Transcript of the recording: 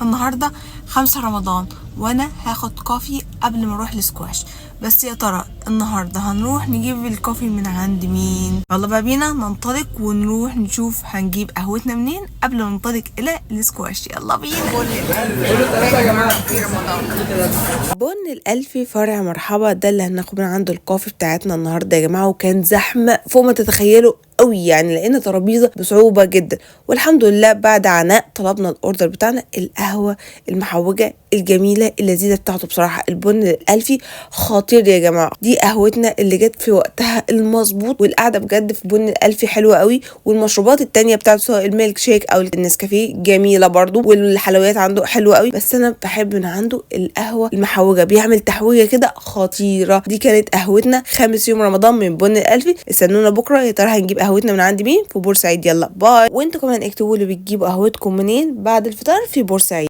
فالنهارده 5 رمضان وانا هاخد coffee قبل ما اروح السكواش. بس يا ترى النهارده هنروح نجيب ال coffee من عند مين؟ يلا بقى بينا ننطلق ونروح نشوف هنجيب قهوتنا منين قبل ما ننطلق الى السكواش. يلا بينا. بن الألفي فرع مرحبا، ده اللي هناخد من عنده ال coffee بتاعتنا النهارده يا جماعه. وكان زحمة فوق ما تتخيلوا قوي، يعني لقينا ترابيزة بصعوبة جدا، والحمد لله بعد عناء طلبنا ال order بتاعنا، القهوة المحوجه الجميلة اللذيذة بتاعته. بصراحة البن الالفي خطير يا جماعة. دي قهوتنا اللي جت في وقتها المظبوط، والقعده بجد في بن الالفي حلوة قوي، والمشروبات التانية بتاعته سواء الميلك شيك او النسكافيه جميلة برضو، والحلويات عنده حلوة قوي. بس انا بحب من عنده القهوة المحوجه، بيعمل تحويجه كده خطيرة. دي كانت قهوتنا خامس يوم رمضان من بن الالفي. استنونا بكره يا ترى هنجيب قهوتنا من عند مين في بورسعيد. يلا bye. وانتوا كمان اكتبوا لي بتجيبوا قهوتكم منين بعد الفطار في بورسعيد.